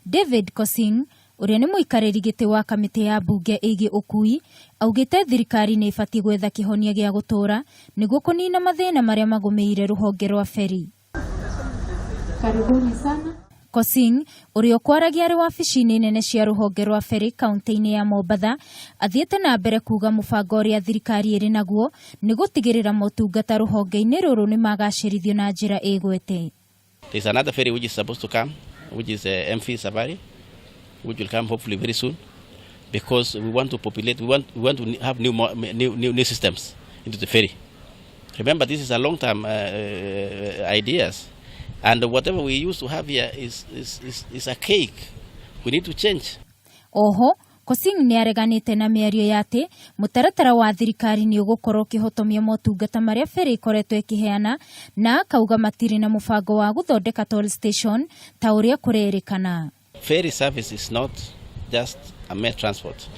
David Kosing, ũrĩa nĩ mũikarĩri gĩtĩ wa kamĩtĩ ya mbunge ĩgiĩ ũkui, augĩte thirikari nĩ ĩbatiĩ gwetha kĩhonia gĩa gũtũũra nĩguo kũnina mathĩna marĩa magũmĩire rũhonge rwa ferry. Karibuni sana. Kosing, ũrĩa ũkwaragia arĩ wabici-inĩ nene cia rũhonge rwa ferry kaunti-inĩ ya Mombatha, athiĩte na mbere kuga mũbango ũrĩa thirikari ĩrĩ naguo nĩ gũtigĩrĩra motungata rũhonge-inĩ rũrũ nĩ magacĩrithio na njĩra ĩgwete. There's another ferry which is supposed to come, which is MV Safari, which will come hopefully very soon, because we want to populate, we want to have new, new, new, new systems into the ferry. Remember, this is a long-term ideas, and whatever we used to have here is archaic. We need to change. Oho, Kosing nĩ areganĩte na mĩario ya atĩ mũtaratara wa thirikari nĩ ũgũkorwo ũkĩhotomia motungata marĩa ferry ĩkoretwo ĩkĩheana na akauga matirĩ na mũbango wa gũthondeka toll station ta ũrĩa kũrerĩkana. Ferry service is not just a mere transport.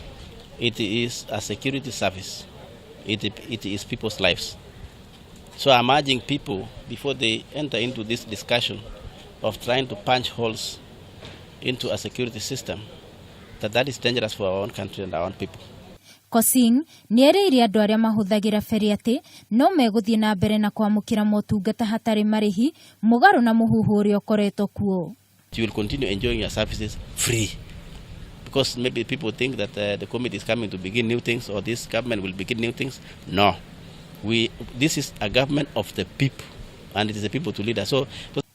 It is a security service. It is people's lives. So I'm urging people before they enter into this discussion of trying to punch holes into a security system that that is dangerous for our own country and our own people. Kosing nĩ erĩire andũ arĩa mahũthagĩra ferry atĩ no megũthiĩ na mbere na kwamũkĩra motungata hatarĩ marĩhi mũgarũ na mũhuhu ũrĩa ũkoretwo kuo. You will continue enjoying your services free. Because maybe people think that the committee is coming to begin new things or this government will begin new things. No. This is a government of the people, and it is the people to lead us. So,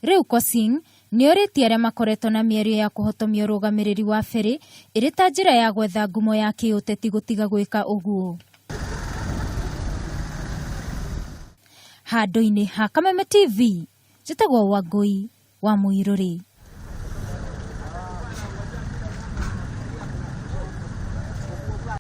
Rĩu Kosing nĩ orĩtie arĩa makoretwo na mĩario ya kũhotomia ũrũgamĩrĩri wa ferry ĩrĩ ta njĩra ya gwetha ngumo ya kĩũteti gũtiga gwĩka ũguo. Handũ-inĩ ha Kameme TV, njĩtagwo Wangũi wa Mũirũrĩ.